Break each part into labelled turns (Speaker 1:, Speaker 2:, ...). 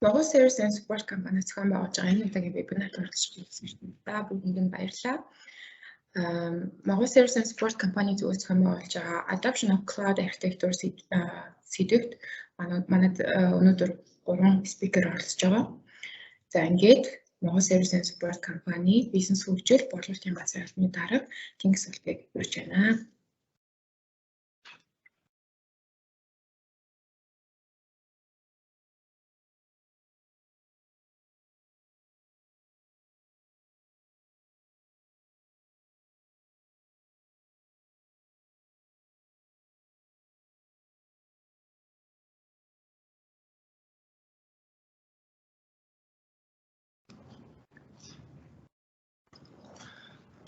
Speaker 1: Монгол Service and Support компани зохион байгуулж байгаа энэ удаагийн вебинарт оролцож байсан та бүгдэнд нь баярлалаа. Монгол Service and Support компани зүгээс зохион байгуулж байгаа Adoption of Cloud Architecture сэдвт манад өнөөдөр 3 спикер оролцож байгаа. За ингээд Монгол Service and Support компани бизнес хөгжил борлуулалтын газрын албаны дарга Тэнгис Улбыг урьж байна.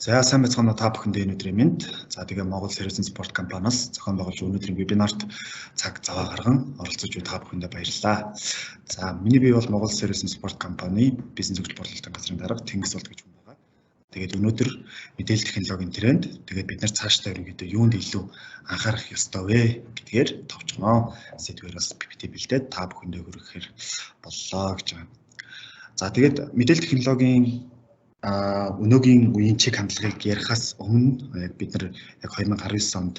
Speaker 2: За сайн байцгаана уу та бүхэндээ энэ өдрийн мэнд. За тэгээ Монгол Service and Support компаниас зохион байгуулж өнөөдрийн вебинарт цаг зав гарган оролцож буй та бүхэндээ баярлалаа. За миний бие бол Монгол Service and Support компани бизнес хөгжил борлуулалтын газрын дарга Тэнгис Болд гэж хүн байгаа. Тэгээд өнөөдөр мэдээлэл технологийн тренд, тэгээд бид нар цаашдаа ерөнхийдөө юунд илүү анхаарах ёстой вэ гэдгээр товчгоноо сэдвээр бас PPT бэлдээд та бүхэндээ хүргэхээр боллоо гэж байна. За тэгээд мэдээлэл технологийн өнөөгийн үеийн чиг хандлагыг ярихаас өмнө яг бид нар яг 2019 онд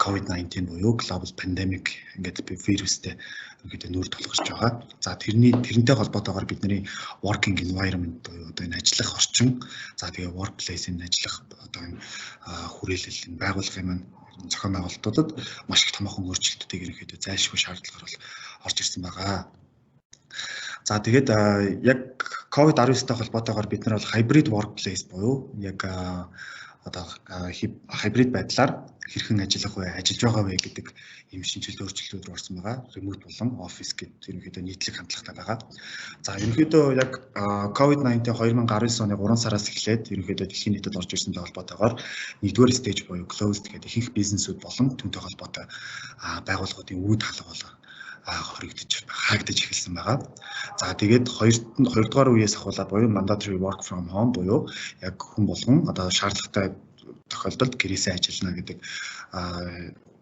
Speaker 2: COVID-19 буюу global pandemic ингээд вирустэй ерөнхийдөө нүүр тулгарч байгаа. За тэрнтэй холбоотойгоор бидний working environment буюу одоо энэ ажиллах орчин, за тэгээ workplace энэ ажиллах одоо энэ хүрээлэл энэ байгууллагын маань зохион байгуулалтуудад маш их томоохон өөрчлөлтүүдийг ерөнхийдөө зайлшгүй шаардлагаар бол орж ирсэн байгаа. За тэгээд яг COVID-19-тэй холбоотойгоор бид нар бол hybrid workplace буюу яг одоо хибрид байдлаар хэрхэн ажиллах вэ, ажиллаж байгаа вэ гэдэг ийм шинжилэл өөрчлөлтүүд рүү орсон байгаа. Remote болон office гэдэг ерөнхийдөө нийтлэг хандлагатай байгаа. За ерөнхийдөө яг COVID-19 2019 оны 3 сараас эхлээд ерөнхийдөө дэлхийн нийтэд орж ирсэнтэй холбоотойгоор нэгдүгээр stage буюу closed гэдэг ихэнх бизнесүүд болон түүнтэй холбоотой байгууллагуудын үүд халга бол хоригдож хаагдаж эхэлсэн байгаа. За тэгээд хоёрдугаар үеэс ахуулаад буюу mandatory work from home буюу яг хүн болгон одоо шаардлагатай тохиолдолд гэрээсээ ажиллана гэдэг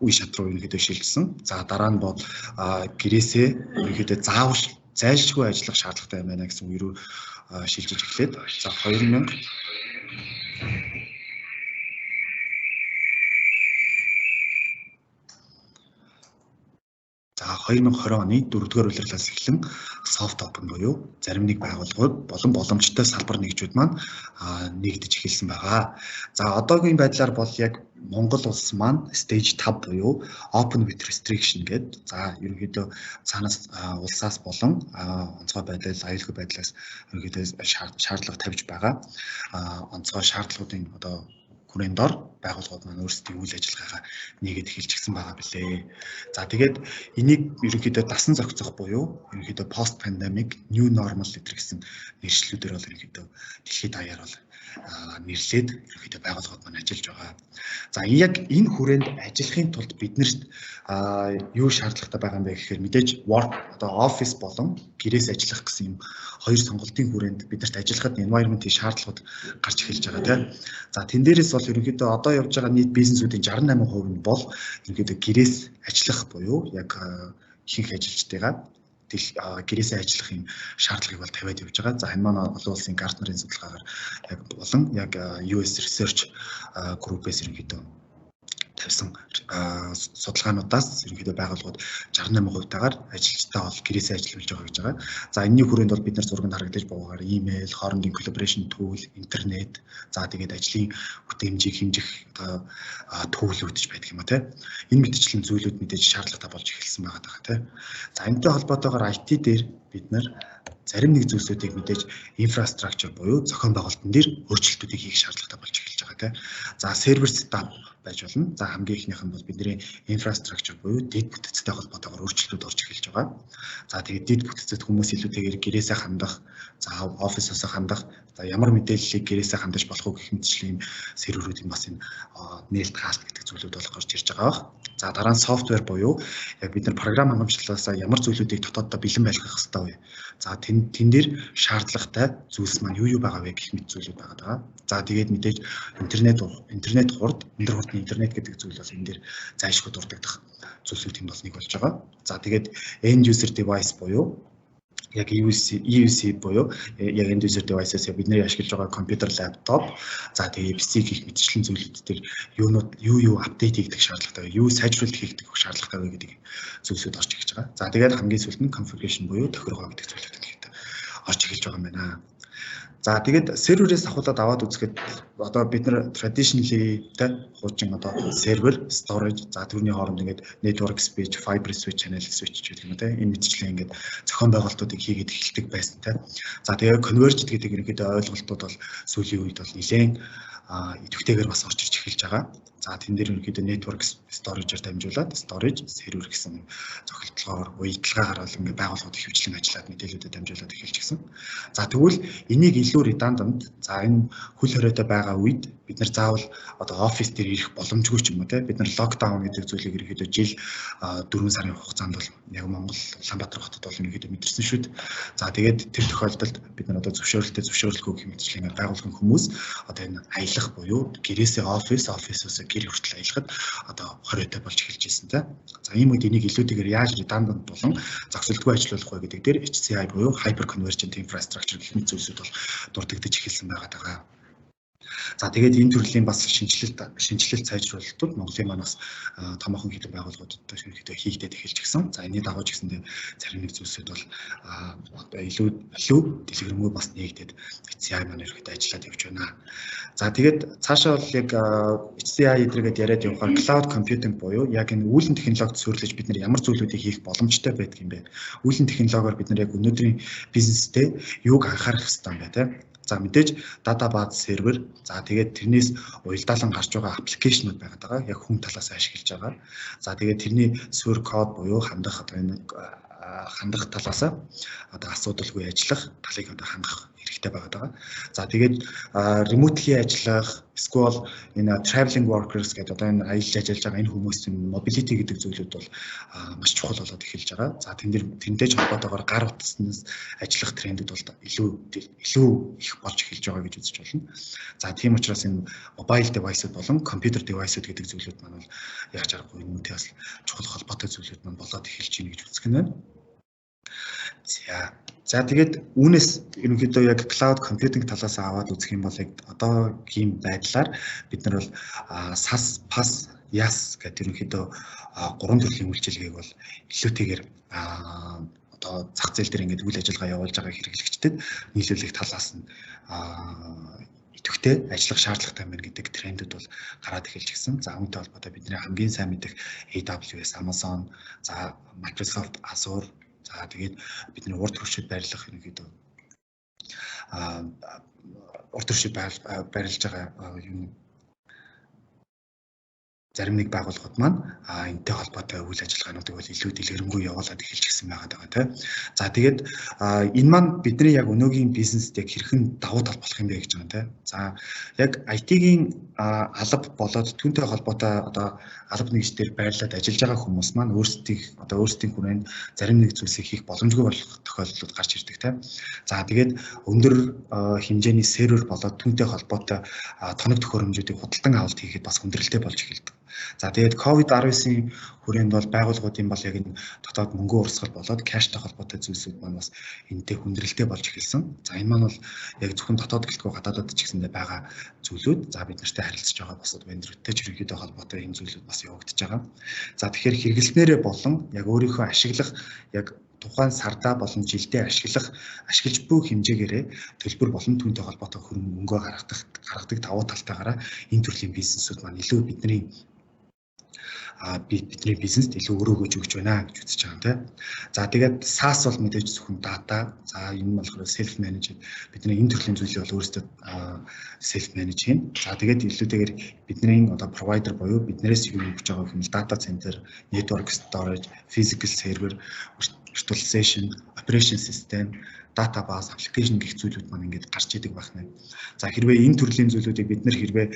Speaker 2: үе шат руу ерөнхийдөө шилжсэн. За дараа нь бол гэрээсээ ерөнхийдөө заавал зайлшгүй ажиллах шаардлагатай юм байна гэсэн үе рүү шилжиж эхлээд за 2000 За 2020 оны 4-р улирлаас эхлэн soft open буюу зарим нэг байгууллагууд болон боломжтой салбар нэгжүүд маань нэгдэж эхэлсэн байгаа. За одоогийн байдлаар бол яг Монгол улс маань stage 5 буюу open with restriction гэдэг. За ерөнхийдөө цаанаас улсаас болон онцгой байдал, аюулгүй байдлаас ерөнхийдөө шаардлага тавьж байгаа. Онцгой шаардлагуудын одоо хүрээнд дор байгууллагууд маань өөрсдийн үйл ажиллагаагаа нэгэд эхэлчихсэн байгаа билээ. За тэгээд энийг ерөнхийдөө дасан зохицох буюу ерөнхийдөө post pandemic new normal гэдэг гэсэн нэршлүүдээр бол ерөнхийдөө дэлхийд даяар бол нэрлээд ерөнхийдөө байгууллагууд маань ажиллаж байгаа. За яг энэ хүрээнд ажиллахын тулд биднэрт юу шаардлагатай байгаа юм бэ гэхээр мэдээж work одоо office болон гэрээс ажиллах гэсэн юм хоёр сонголтын хүрээнд биднэрт ажиллахад environment-ийн шаардлагууд гарч эхэлж байгаа тийм. За тэн дээрээс бол ерөнхийдөө одоо явж байгаа нийт бизнесүүдийн 68% нь бол ерөнхийдөө гэрээс ажиллах буюу яг ихэнх ажилчдыгаа гэрээсээ ажиллах юм шаардлагыг бол тавиад явж байгаа. За энэ маань олон улсын Gartner-ын судалгаагаар яг болон яг US Research Group-ээс ерөнхийдөө тавьсан судалгаануудаас ерөнхийдөө байгууллагууд 68%-тайгаар ажилчтай бол гэрээсээ ажиллаж байгаа гэж байгаа. За энэний хүрээнд бол бид нар зурганд харагдаж байгаагаар имэйл, хоорондын collaboration tool, интернет, за тэгээд ажлын бүтээмжийг хэмжих одоо төлөвлөж байдаг юм а тий. Энэ мэтчлэн зүйлүүд мэдээж шаардлагатай болж эхэлсэн байгаа даа тий. За энэтэй холбоотойгоор IT дээр бид нар зарим нэг зүйлсүүдийг мэдээж инфраструктур буюу зохион байгуулалтын дээр өөрчлөлтүүдийг хийх шаардлагатай болж эхэлж байгаа тий. За сервер setup байж болно. За хамгийн эхнийх нь бол бидний инфраструктур буюу дэд бүтцтэй холбоотойгоор өөрчлөлтүүд орж эхэлж байгаа. За тэгээд дэд бүтцэд хүмүүс илүүтэйгээр гэрээсээ хандах, за офисоос хандах, за ямар мэдээллийг гэрээсээ хандаж болох уу гэх мэтчлийн серверүүдийн бас энэ нээлт хаалт гэдэг зүйлүүд бол гарч ирж байгаа бах. За дараа нь софтвер буюу яг бид нар програм хангамжлалаасаа ямар зүйлүүдийг дотооддоо бэлэн байлгах ёстой вэ? За тэн дээр шаардлагатай зүйлс маань юу юу байгаа вэ гэх мэт зүйлүүд байгаа даа. За тэгээд мэдээж интернет хурд, өндөр хурдны интернет гэдэг зүйл бол энэ дээр зайлшгүй дурддагдах зүйлсүүдийн бол нэг болж байгаа. За тэгээд end user device буюу Яг EUC буюу яг end user devices, бидний ашиглаж байгаа компьютер, лаптоп, за тэгээ PC гэх мэтчлэн зүйлүүд дээр юунууд юу юу update хийгдэх шаардлагатай вэ? Юу сайжруулалт хийгдэх шаардлагатай вэ гэдэг зүйлсүүд орж ирж байгаа. За, тэгээд хамгийн сүүлд нь configuration буюу тохиргоо гэдэг зүйлүүд ингээд орж эхэлж байгаа юм байна. За, тэгээд серверээс авахуулаад аваад үзэхэд одоо бид нар traditionally те хуучин одоо сервер, storage, за түүний хооронд ингээд network switch, fiber switch, channel switch гэдэг юм те, энэ мэтчлэн ингээд зохион байгуулалтуудыг хийгээд эхэлдэг байсан те. За, тэгээд converged гэдэг ерөнхийдөө ойлголтууд бол сүүлийн үед бол нэлээд идэвхтэйгээр бас орж ирж эхэлж байгаа. За, тэн дээр ерөнхийдөө network storage-аар дамжуулаад storage, server гэсэн зохицолгоор, уялдлагаагаар бол ингээд байгууллагууд ихэвчлэн ажиллаад мэдээлүүдэд дамжуулаад эхэлж гисэн. За, тэгвэл энийг илүү redundant, за энэ хөл хориотой байгаа үед бид нар заавал одоо офис дээр ирэх боломжгүй ч юм уу те, бид нар lockdown гэдэг зүйлийг ерөнхийдөө жил 4 сарын хугацаанд бол яг Монгол, Улаанбаатар хотод бол ерөнхийдөө мэдэрсэн шүү дээ. За, тэгээд тэр тохиолдолд бид нар одоо зөвшөөрөлтэй, зөвшөөрлгүй гэх мэтчлэн ингээд байгууллагын хүмүүс одоо энэ аялах буюу гэрээсээ офис, офисоос гэр хүртэл аялахад одоо хориотой болж эхэлж ирсэн те. За, ийм үед энийг илүүтэйгээр яаж redundant болон зогсолтгүй ажиллуулах вэ гэдэг дээр HCI буюу Hyper Convergent Infrastructure гэх мэт зүйлсүүд бол дурддагдаж эхэлсэн байгаа даа. За, тэгээд энэ төрлийн бас шинэчлэлт сайжруулалтууд Монголын маань бас томоохон хэдэн байгууллагуудад ерөнхийдөө хийгдээд эхэлж гисэн. За, энэний дагуу ч гэсэндээ зарим нэг зүйлсүүд бол одоо илүү илүү дэлгэрэнгүй бас нээгдээд HCI маань ерөнхийдөө ажиллаад явж байна. За, тэгээд цаашаа бол яг HCI эдрэгэд яриад явахаар cloud computing буюу яг энэ үүлэн технологид суурилж бид нар ямар зүйлүүдийг хийх боломжтой байдаг юм бэ? Үүлэн технологиор бид нар яг өнөөдрийн бизнестэй юуг анхаарах ёстой юм бэ те? За, мэдээж database сервер, за тэгээд тэрнээс уялдаалан гарч байгаа application ууд байгаад байгаа. Яг хүн талаас ашиглаж байгаа. За, тэгээд тэрний суурь код буюу хандах, одоо энэ хандах талаас одоо асуудалгүй ажиллах талыг одоо хангах хэрэгтэй байгаа даа. За, тэгээд remotely ажиллах, эсвэл энэ traveling workers гэдэг одоо энэ аялж ажиллаж байгаа энэ хүмүүсийн mobility гэдэг зүйлүүд бол маш чухал болоод эхэлж байгаа. За, тэн дээр тэнтэй ч холбоотойгоор гар утаснаас ажиллах трендүүд бол илүү илүү их болж эхэлж байгаа гэж үзэж байна. За, тийм учраас энэ mobile device-ууд болон computer device-ууд гэдэг зүйлүүд маань бол яаж аргагүй энэтэй бас чухал холбоотой зүйлүүд маань болоод эхэлж байна гэж үзэх нь байна. За, тэгээд үүнээс ерөнхийдөө яг cloud computing талаас аваад үзэх юм бол яг одоогийн байдлаар бид нар бол SaaS, PaaS, IaaS гэдэг ерөнхийдөө гурван төрлийн үйлчилгээг бол илүүтэйгээр одоо зах зээл дээр ингээд үйл ажиллагаа явуулж байгаа хэрэглэгчдэд нийлүүлэх талаас нь идэвхтэй ажиллах шаардлагатай байна гэдэг трендүүд бол гараад эхэлж гисэн. За, үүнтэй холбоотой бидний хамгийн сайн мэдэх AWS, Amazon, за Microsoft Azure. За, тэгээд бидний урд хөршид байрлах ерөнхийдөө урд хөршид байрлаж байгаа юм зарим нэг байгууллагууд маань энэтэй холбоотой үйл ажиллагаануудыг бол илүү дэлгэрэнгүй явуулаад эхэлж гисэн байгаа даа тий. За, тэгээд энэ маань бидний яг өнөөгийн бизнест яг хэрхэн давуу тал болох юм бэ гэж байгаа тий. За, яг IT-гийн алба болоод түүнтэй холбоотой одоо алба нэгждэр байрлаад ажиллаж байгаа хүмүүс маань өөрсдийг одоо өөрсдийн хүрээнд зарим нэг зүйлсийг хийх боломжгүй болох тохиолдлууд гарч ирдэг тий. За, тэгээд өндөр хэмжээний сервер болоод түүнтэй холбоотой тоног төхөөрөмжүүдийг худалдан авалт хийхэд бас хүндрэлтэй болж эхэлдэг. За, тэгээд COVID-19-ийн хүрээнд бол байгууллагуудын бол яг энэ дотоод мөнгөн урсгал болоод cash тай холбоотой зүйлсүүд маань бас энэтэй хүндрэлтэй болж эхэлсэн. За, энэ маань бол яг зөвхөн дотоод гэлтгүй гадаадад ч гэсэндээ байгаа зүйлүүд. За, бид нартай харилцаж байгаа бусад vendor үүдтэй ч ерөнхийдөө холбоотой энэ зүйлүүд бас явагдаж байгаа. За, тэгэхээр хэрэглэснээрээ болон яг өөрийнхөө ашиглах, яг тухайн сардаа болон жилдээ ашиглаж буй хэмжээгээрээ төлбөр болон түүнтэй холбоотой хөрөнгө мөнгөө гаргадаг давуу талтайгаараа энэ төрлийн бизнесүүд маань илүү бидний бизнест илүү өрөөгөж өгч байна гэж үзэж байгаа юм тийм. За, тэгээд SaaS бол мэдээж зөвхөн data. За, энэ нь болохоор self managed, бидний энэ төрлийн зүйлийг бол өөрсдөө self manage хийн. За, тэгээд илүүтэйгээр бидний одоо provider буюу биднээс юу өгч байгаа гэх юм, data center, network storage, physical server, virtualization, operation system, database, application гэх зүйлүүд маань ингээд гарч идэг байх нэ. За, хэрвээ энэ төрлийн зүйлүүдийг бид нар хэрвээ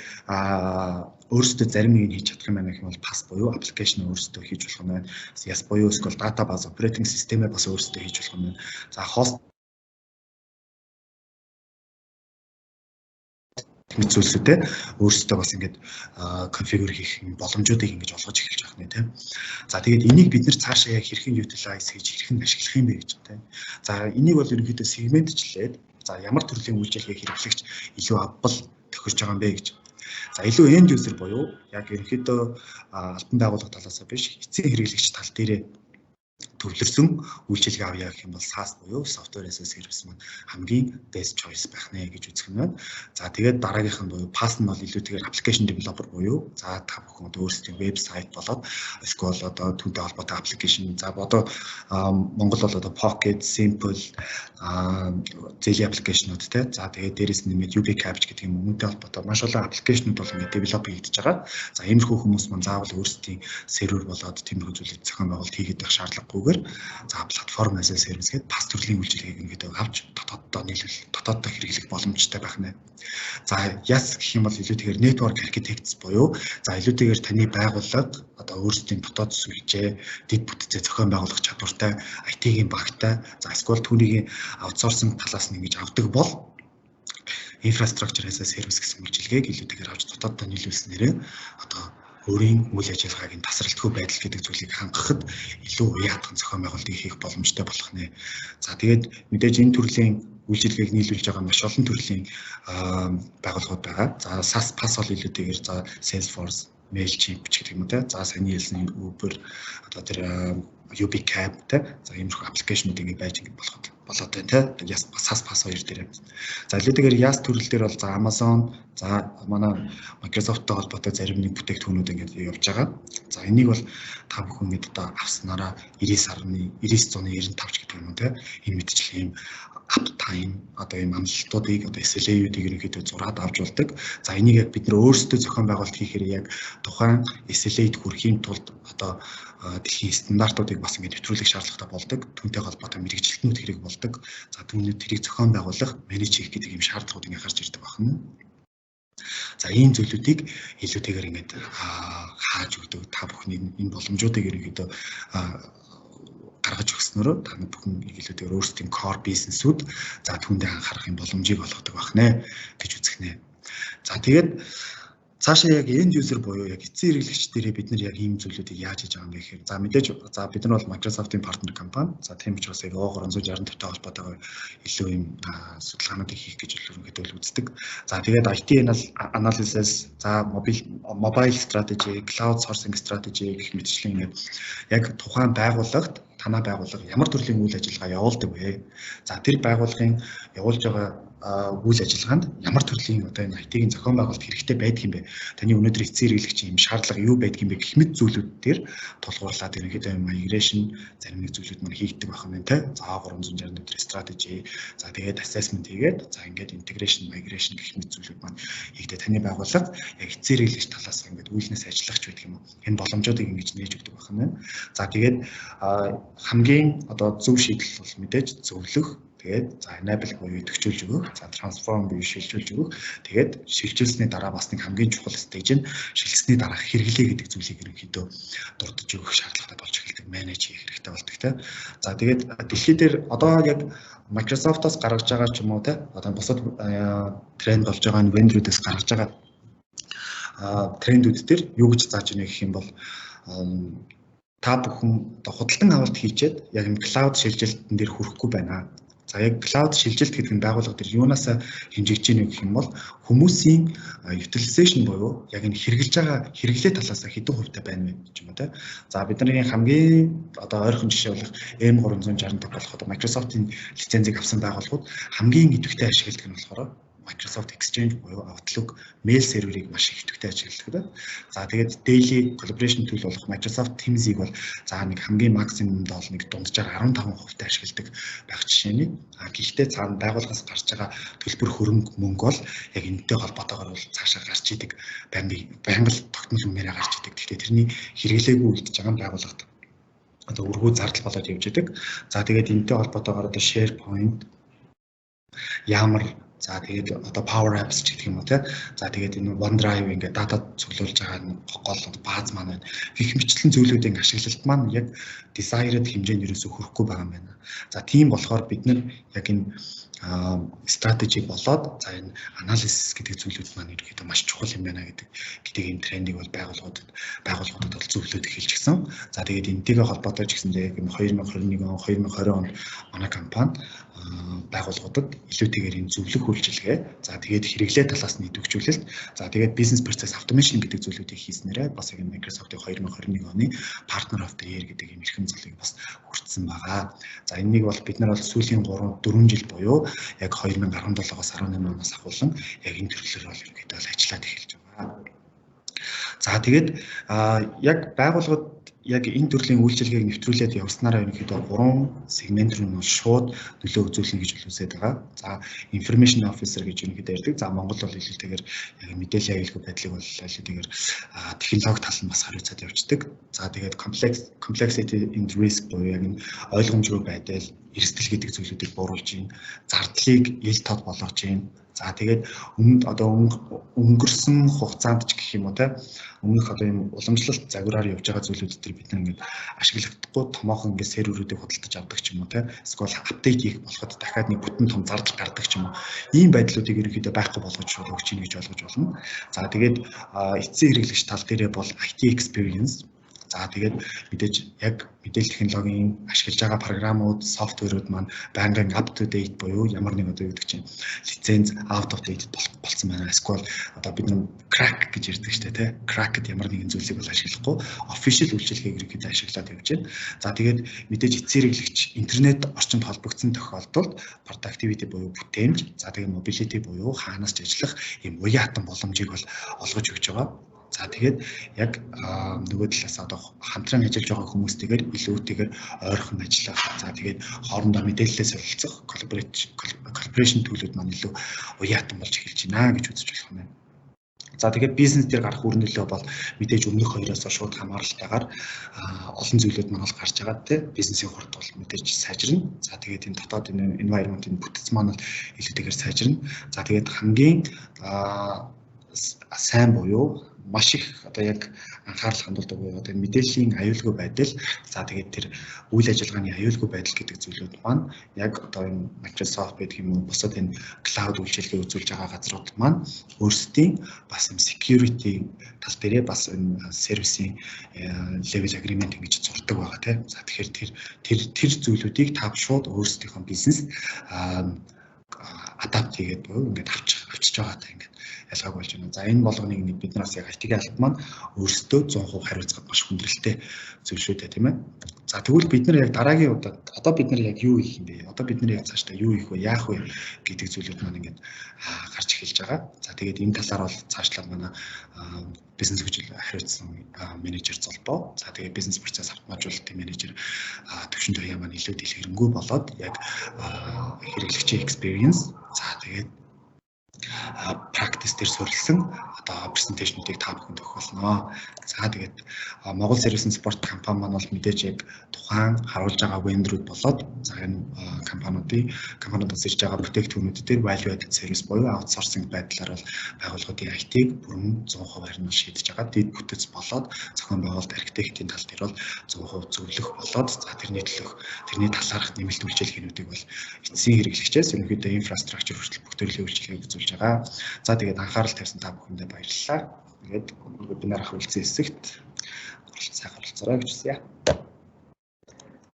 Speaker 2: өөрсдөө зарим нэг нь хийж чадах юм байна гэх юм бол PaaS буюу application өөрсдөө хийж болох юм байна. IaaS буюу эсвэл database, operating system-ээ бас өөрсдөө хийж болох юм байна. За, host Гэх мэт зүйлсүүдээ өөрсдөө бас ингээд configure хийх боломжуудыг ингэж олгож эхэлж байгаа нэ, тийм. За, тэгээд энийг бид нар цаашаа яг хэрхэн utilize хийж, хэрхэн ашиглах юм бэ гэж, тийм. За, энийг бол ерөнхийдөө сегментчлээд, за, ямар төрлийн үйлчилгээг хэрэглэгч илүү авбал тохирж байгаа юм бэ гэж. За, илүү end user буюу яг ерөнхийдөө албан байгууллага талаас биш, эцсийн хэрэглэгч тал дээрээ төвлөрсөн үйлчилгээ авъя гэх юм бол SaaS буюу Software as a Service маань хамгийн best choice байх нэ гэж үзэх нь байна. За, тэгээд дараагийнх нь буюу PaaS нь бол илүүтэйгээр application developer буюу за та бүхэн одоо өөрсдийн вебсайт болоод эсвэл одоо түүнтэй холбоотой application, за, одоо Монгол бол одоо Pocket, Simple, зээлийн application ууд те. За, тэгээд дээрэс нь нэмээд UB Capture гэдэг юм, үүнтэй холбоотой маш олон application ууд бол ингээд develop хийгдэж байгаа. За, иймэрхүү хүмүүс маань заавал өөрсдийн сервер болоод тиймэрхүү зүйлийг зохион байгуулалт хийгээд байх шаардлагагүйгээр, за, platform as a service гэдэг PaaS төрлийн үйлчилгээг ингээд авч дотооддоо нийлүүл дотооддоо хэрэглэх боломжтой байх нэ. За, IaaS гэх юм бол илүүтэйгээр network architects буюу за илүүтэйгээр таны байгууллага одоо өөрсдийн дотоод сүлжээ, дэд бүтцээ зохион байгуулах чадвартай, IT-ийн багтай, за, эсвэл түүнийг outsourcing талаас нь ингэж авдаг бол infrastructure as a service гэсэн үйлчилгээг илүүтэйгээр авч дотооддоо нийлүүлснээрээ одоо өөрийн үйл ажиллагааг нь тасралтгүй байдал гэдэг зүйлийг хангахад илүү уян хатан зохион байгуулалтыг хийх боломжтой болох нэ. За, тэгээд мэдээж энэ төрлийн үйлчилгээг нийлүүлж байгаа маш олон төрлийн байгууллагууд байгаа. За, SaaS, PaaS бол илүүтэйгээр за Salesforce, Mailchimp ч гэдэг юм уу, те. За, саяны хэлсэн Uber, одоо тэр UBCab, те. За, иймэрхүү application ууд ингэ байж ингэ болоход болоод байна, те. IaaS, SaaS, PaaS хоёр дээр. За, илүүтэйгээр IaaS төрөл дээр бол за Amazon, за манай Microsoft-тай холбоотой зарим нэг бүтээгдэхүүнүүд ингэж явж байгаа. За, энийг бол та бүхэн ингэж одоо авснараа 99 сарны 99.95 ч гэдэг юм уу, те. Энэ мэтчлэн ийм uptime, одоо ийм амлалтуудыг, одоо SLA-үүдийг ерөнхийдөө зураад авч болдог. За, энийг яг бид нар өөрсдөө зохион байгуулалт хийхээр яг тухайн SLA-д хүрэхийн тулд одоо дэлхийн стандартуудыг бас ингэж нэвтрүүлэх шаардлагатай болдог. Түүнтэй холбоотой мэргэжилтнүүд хэрэг болдог. За, түүний тэрийг зохион байгуулах, manage хийх гэдэг ийм шаардлагууд ингэ гарч ирдэг байна. За, ийм зүйлүүдийг илүүтэйгээр ингээд хааж өгдөг. Та бүхний энэ боломжуудыг ерөнхийдөө гаргаж өгснөөрөө та бүхэн илүүтэйгээр өөрсдийн core бизнесүүд, за, түүндээ анхаарах юм боломжийг олгодог байх нэ гэж үзэх нэ. За, тэгээд цаашаа яг end user буюу яг эцсийн хэрэглэгч дээрээ бид нар яг ийм зүйлүүдийг яаж хийж байгаа юм бэ гэхээр, за, мэдээж, за, бид нар бол Microsoft-ын партнер компани. За, тийм учраас яг O365-тай холбоотойгоор илүү ийм судалгаануудыг хийх гэж ерөнхийдөө үздэг. За, тэгээд IT analysis, за, mobile strategy, cloud sourcing strategy гэх мэтчлэн ингээд яг тухайн байгууллагт, танай байгууллага ямар төрлийн үйл ажиллагаа явуулдаг вэ? За, тэр байгууллагын явуулж байгаа үйл ажиллагаанд ямар төрлийн одоо энэ IT-ийн зохион байгуулалт хэрэгтэй байдаг юм бэ? Таны өнөөдөр эцсийн хэрэглэгчийн юм шаардлага юу байдаг юм бэ гэх мэт зүйлүүд дээр тулгуурлаад ерөнхийдөө migration, зарим нэг зүйлүүд маань хийгддэг байх юм те. За, 360 дээр strategy, за, тэгээд assessment хийгээд, за, ингээд integration, migration гэх мэт зүйлүүд маань хийгдээ таны байгууллага яг эцсийн хэрэглэгч талаас ингээд үйлнээс ажиллах ч байдаг юм уу? Энэ боломжуудыг ингэж нээж өгдөг байх юм байна. За, тэгээд хамгийн одоо зөв шийдэл бол мэдээж зөвлөх. Тэгээд за enable буюу идэвхжүүлж өгөх, за transform буюу шилжүүлж өгөх. Тэгээд шилжүүлсний дараа бас нэг хамгийн чухал stage нь шилжсэний дараах хэрэглээ гэдэг зүйлийг ерөнхийдөө дурдж өгөх шаардлагатай болж эхэлдэг. Manage хийх хэрэгтэй болдог, те. За, тэгээд дэлхий дээр одоо яг Microsoft-оос гаргаж байгаа ч юм уу, те, одоо бусад тренд болж байгаа энэ vendor үүдээс гаргаж байгаа трендүүд дээр юу гэж зааж байна гэх юм бол та бүхэн одоо худалдан авалт хийчээд яг энэ cloud шилжилтэн дээр хүрэхгүй байна. За, яг cloud шилжилт гэдэг нь байгууллага дээр юунаас хэмжигдэж байна гэх юм бол хүмүүсийн utilization буюу яг энэ хэрэглэж байгаа хэрэглээ талаас хэдэн хувьтай байна вэ гэж юм уу, те. За, бидний хамгийн одоо ойрхон жишээ болох M365 болох одоо Microsoft-ын лицензийг авсан байгууллагууд хамгийн идэвхтэй ашигладаг нь болохоор Microsoft Exchange буюу Outlook mail серверийг маш их идэвхтэй ашигладаг. За, тэгээд daily collaboration tool болох Microsoft Teams-ийг бол за нэг хамгийн максимумд бол нэг дунджаар 15% та ашигладаг байх жишээний. А гэхдээ цаана байгууллагаас гарч байгаа төлбөр хөрөнгө мөнгө бол яг энэтэй холбоотойгоор бол цаашаа гарч идэг, байнга л тогтмол үнээрээ гарч идэг. Гэхдээ тэрний хэрэглээгүй үлдэж байгаа нь байгууллагад одоо өргүү зардал болоод явж идэг. За, тэгээд энэтэй холбоотойгоор одоо SharePoint, Yammer. За, тэгээд одоо Power Apps ч гэх юм уу, те. За, тэгээд энэ OneDrive, ингээд data цуглуулж байгаа гол бааз маань байна. Гэх мэтчлэн зүйлүүдийн ашиглалт маань яг desired хэмжээнд ерөөсөө хүрэхгүй байгаа юм байна. За, тийм болохоор бид нар яг энэ стратеги болоод, за, энэ analysis гэдэг зүйлүүд маань ерөнхийдөө маш чухал юм байна гэдэг энэ трендийг бол байгууллагуудад бол зөвлөд эхэлчихсэн. За, тэгээд энэтэйгээ холбоотой ч гэсэндээ яг энэ 2021 он, 2020 онд манай компани байгууллагуудад илүүтэйгээр энэ зөвлөх үйлчилгээ, за, тэгээд хэрэглээ талаас нь идэвхжүүлэлт, за, тэгээд business process automation гэдэг зүйлүүдийг хийснээрээ бас яг Microsoft-ийн 2021 оны Partner of the Year гэдэг юм эрхэм золыг бас хүртсэн байгаа. За, энэнийг бол бид нар бол сүүлийн 3 4 жил буюу яг 2017-оос 18 оноос ахуулан яг энэ төрлөөр бол ерөнхийдөө бол ажиллаад эхэлж байгаа. За, тэгээд яг байгууллагад яг энэ төрлийн үйлчилгээг нэвтрүүлээд явснараа ерөнхийдөө гурван сегмент рүү нь шууд нөлөө үзүүлнэ гэж үзээд байгаа. За, information officer гэж ерөнхийдөө ярьдаг. За, Монгол бол илүүтэйгээр яг мэдээллийн аюулгүй байдлыг бол илүүтэйгээр технологи тал нь бас хариуцаад явждаг. За, тэгээд complexity and risk буюу яг энэ ойлгомжгүй байдал, эрсдэл гэдэг зүйлүүдийг бууруулж байна. Зардлыг ил тод болгож байна. За, тэгээд өмнө одоо өнгөрсөн хугацаанд ч гэх юм уу, те, өмнөх одоо юм уламжлалт загвараар явж байгаа зүйлүүд төр бид нар ингээд ашиглахдаггүй томоохон ингээд серверүүдийг худалдаж авдаг ч юм уу, те, эсвэл update хийх болоход дахиад нэг бүтэн том зардал гардаг ч юм уу, ийм байдлуудыг ерөнхийдөө байхгүй болгож шууд өгч ийн гэж ойлгож байна. За, тэгээд эцсийн хэрэглэгч тал дээрээ бол IT experience. За, тэгээд мэдээж яг мэдээлэл технологийн ашиглаж байгаа програмууд, software ууд маань байнгын up to date буюу ямар нэг одоо юу гэдэг чинь лиценз out of date болцсон байна. Эсвэл одоо бид нар crack гэж ярьдаг шүү дээ, тий. Cracked ямар нэгэн зүйлийг бол ашиглахгүй official үйлчилгээг ерөнхийдөө ашиглаад явж байна. За, тэгээд мэдээж эцсийн хэрэглэгч интернет орчинд холбогдсон тохиолдолд productivity буюу бүтээмж, за, тэгээд mobility буюу хаанаас ч ажиллах ийм уян хатан боломжийг бол олгож өгч байгаа. За, тэгээд яг нөгөө талаас одоо хамтран ажиллаж байгаа хүмүүстэйгээр илүүтэйгээр ойрхон ажиллах. За, тэгээд хоорондоо мэдээлэлээ солилцох collaboration tool үүд маань илүү уяатан болж эхэлж байна гэж үзэж болох юм байна. За, тэгээд бизнес дээр гарах үр нөлөө бол мэдээж өмнөх хоёроос шууд хамааралтайгаар олон зүйлүүд маань бол гарч байгаа, тийм, бизнесийн хурд бол мэдээж сайжирна. За, тэгээд энэ дотоод энэ environment-ийн бүтэц маань бол илүүтэйгээр сайжирна. За, тэгээд хамгийн сайн буюу маш их одоо яг анхаарал хандуулдаг буюу одоо мэдээллийн аюулгүй байдал, за, тэгээд тэр үйл ажиллагааны аюулгүй байдал гэдэг зүйлүүд маань яг одоо энэ Microsoft байдаг юм уу, бусад энэ cloud үйлчилгээ үзүүлж байгаа газрууд маань өөрсдийн бас юм security тал дээрээ бас энэ сервисийн level agreement ингэж зурдаг байгаа, тийм. За, тэгэхээр тэр зүйлүүдийг та шууд өөрсдийнхөө бизнес adapt хийгээд буюу ингээд авчиж байгаатай ингээд ялгааг болж байна. За, энэ болгоныг нэг бид нараас яг IT-ийн албан маань өөрсдөө 100% хариуцахад маш хүндрэлтэй зүйл шүү дээ, тийм ээ. За, тэгвэл бид нар яг дараагийн удаа одоо бид нар яг юу хийх юм бэ? Одоо бид нар яг цаашдаа юу хийх вэ? Яах вэ гэдэг зүйлүүд маань ингээд гарч эхэлж байгаа. За, тэгээд энэ талаар бол цаашлаад манай бизнес хөгжил хариуцсан менежер Золбоо. За, тэгээд бизнес процесс автоматжуулалтын менежер Төвшин Туяа маань илүү дэлгэрэнгүй болоод яг хэрэглэгчийн experience, за, тэгээд practice дээр суурилсан одоо presentation уудыг та бүхэнд өгөх болно. За, тэгээд Монгол Service Support компани маань бол мэдээж яг тухайн харуулж байгаа vendor ууд болоод, за, энэ компаниудаас ирж байгаа бүтээгдэхүүнүүд дээр value added service буюу outsourcing байдлаар бол байгууллагуудын IT-г бүрэн 100% харин шийдэж байгаа. Дэд бүтэц болоод зохион байгуулалт архитектийн тал дээр бол 100% зөвлөх болоод, за, тэрний төлөх, тэрний талаарх нэмэлт үйлчилгээнүүдийг бол эцсийн хэрэглэгчээс ерөнхийдөө инфраструктур хүртэл бүх төрлийн үйлчилгээг үзүүлж байгаа. За, тэгээд анхаарал тавьсан та бүхэндээ баярлалаа. Тэгээд вебинарын үлдсэн хэсэгт оролцоорой гэж хүсье.